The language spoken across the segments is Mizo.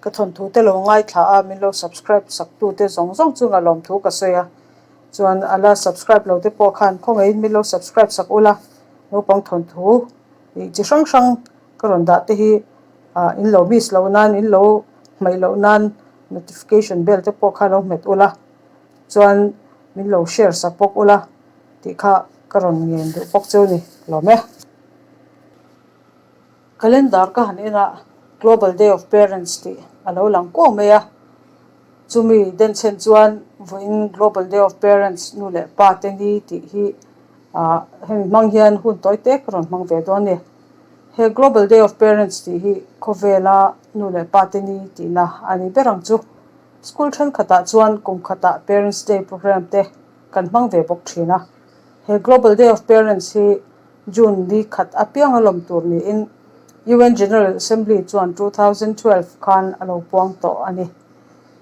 Ka thawnthu te lo ngaithla a, min lo subscribe sak tu te zawng zawng chunga lawmthu ka sawi a. Chuan a la subscribe lo te pawh khan khawngaihin min lo subscribe sak ula, naupang thawnthu ih chi hrang hrang ka rawn dah te hi ah in lo miss loh nan in lo hmaih loh nan notification bell te pawh kha lo hmet ula chuan min lo share sak bawk ula tih kha ka rawn ngen duh bawk chu ni lawm e. Calendar ka han en a Global Day of Parents tih a lo lang kuau mai a. Chumi denchhen chuan vawiin Global Day of Parents nu leh pa te ni tih hi ah hemi hmang hian hun tawi te ka rawn hmang ve dawn a ni. He Global Day of Parents tih hi khawvela nu leh pa te ni tihna a ni ber ang chu. School thenkhatah chuan kum khatah Parents Day program te kan hmang ve bawk thin a. He Global Day of Parents hi June ni khat apianga lawm tur niin UN General Assembly chuan 2012 khan a lo puang tawh a ni.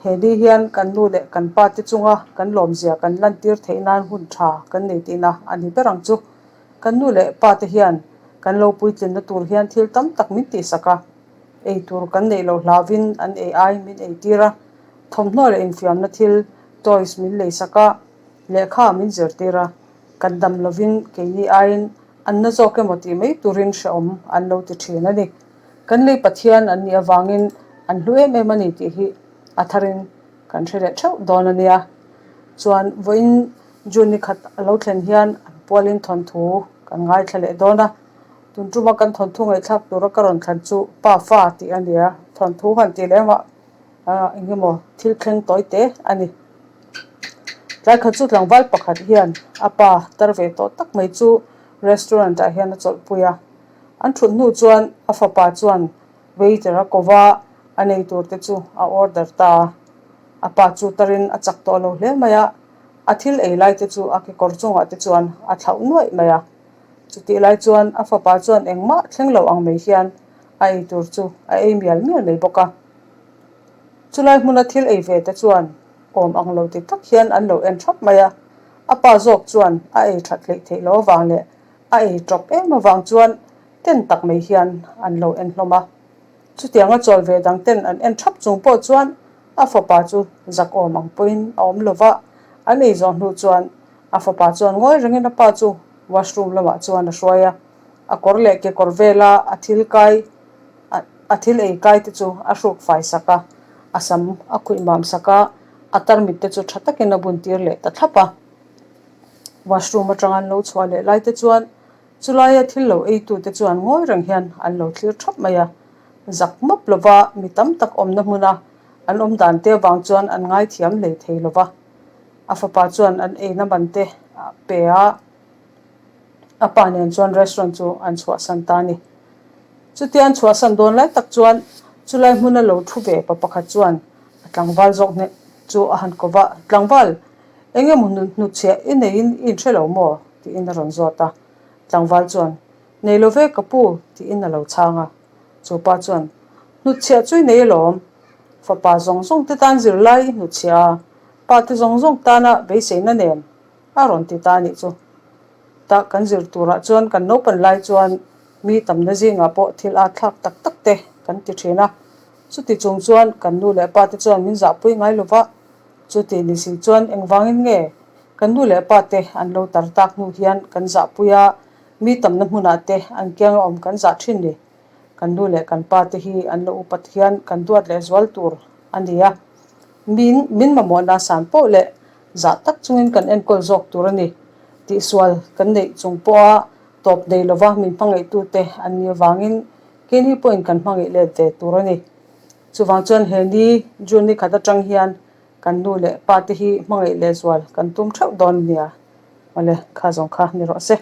He ni hian kan nu leh kan pa te chunga kan lawmzia kan lantir theih nan hun tha kan nei tihna a ni ber ang chu. Kan nu leh pa te hian kan lo puitlinna tur hian thil tam tak min tihsak a, ei tur kan neih loh hlauvin an ei ai min ei tir a, thawmhnaw leh infiamna thil, toys, min leisak a, lehkha min zirtir a. Kan dam lovin keini aiin an na zawk emaw tih mai turin hrehawm an lo ti thin a ni. Kan lei Pathian an nih avangin an hlu em em a ni tih hi a tharin kan hre leh theuh dawn a nia. Chuan vawiin June ni khat a lo thlen hian an pualin thawnthu kan ngaithla leh dawn a. Tun tuma kan thawnthu ngaihthlak tura ka rawn thlan chu Pa Fa tih a ni a, thawnthu han tih leh engmah eng emaw thil thleng tawi te a ni. Tlai khat chu tlangval pakhat hian a pa tar ve tawh tak mai chu restaurant ah hian a chawlhpui a. An thut hnu chuan a fapa chuan waiter a ko va, a nei tur te chu a order ta a. A pa chu tarin a chak tawh lo hle mai a, a thil ei lai te chu a kekawr chungah te chuan a thlauh nuaih mai a. Chutih lai chuan a fapa chuan engmah thleng lo ang mai hian a ei tur chu a ei mial mial mai bawk a. Chulai hmuna thil ei ve te chuan awm ang lo ti tak hian an lo en thap mai a, a pa zawk chuan a ei that hleih theih loh avang leh a ei tawp em avang chuan ten tak mai hian an lo en hlawm a. Chutianga chawl ve dang ten an en thap chung pawh chuan a fapa chu zak awm ang pawhin a awm lo va, an ei zawh hnu chuan a fapa chuan ngawi rengin a pa chu washroom lamah chuan a hruai a, a kawr leh kekawr vela a thil kai A thil ei kai te chu a hruk fai sak a, a sam a khuih mam sak a, a tarmit te chu tha takin a bun tir leh ta thlap a. Washroom atanga an lo chhuah leh lai te chuan chulaia thil lo ei tu te chuan ngawi reng hian an lo thlir thap mai a. Zak map lova mi tam tak awmna hmuna an awm dan te avang chuan an ngaithiam hlei thei lova. A fapa chuan an eina man te a pe a, a pa nen chuan restaurant chu an chhuahsan ta a ni. Chutia an chhuahsan dawn lai tak chuan chulai hmuna lo thu ve pa pakhat chuan a tlangval zawk hneh chu a han ko va, Tlangval, eng emaw hnutchhiah i neiin i inhre lo maw? tiin a rawn zawt a. Tlangval chuan, Nei lo ve ka pu, tiin a lo chhang a. Chu pa chuan, Hnutchhiah chu i nei alawm. Fapa zawng zawng te tan zirlai i hnutchhiah a, pa te zawng zawng tana beiseina nen a rawn ti ta a nih chu. Tah kan zir turah chuan kan naupan lai chuan mi tamna zingah pawh thil at thlak tak tak te kan ti thin a. Chuti chung chuan kan nu leh pa te chuan min zahpui ngai lo va, chuti ni si chuan engvangin nge kan nu leh pa te an lo tar tak hnu hian kan zahpui a, mi tamna hmunah te an kianga awm kan zah thin ni. Kan nu leh kan pa te hi an lo upat hian kan duat leh zual tur a ni a, min min mamawhna san poh leh zah tak chungin kan enkawl zawk tur a ni. Tihsual kan neih chung pawha tawp nei lova min hmangaihtute an nih avangin keini pawhin kan hmangaih let ve tur a ni. Chuvang chuan he ni June ni khat atang hian kan nu leh pa te hi hmangaih lehzual kan tum theuh dawn a nia. Awle, kha zawng kha ni rawh se.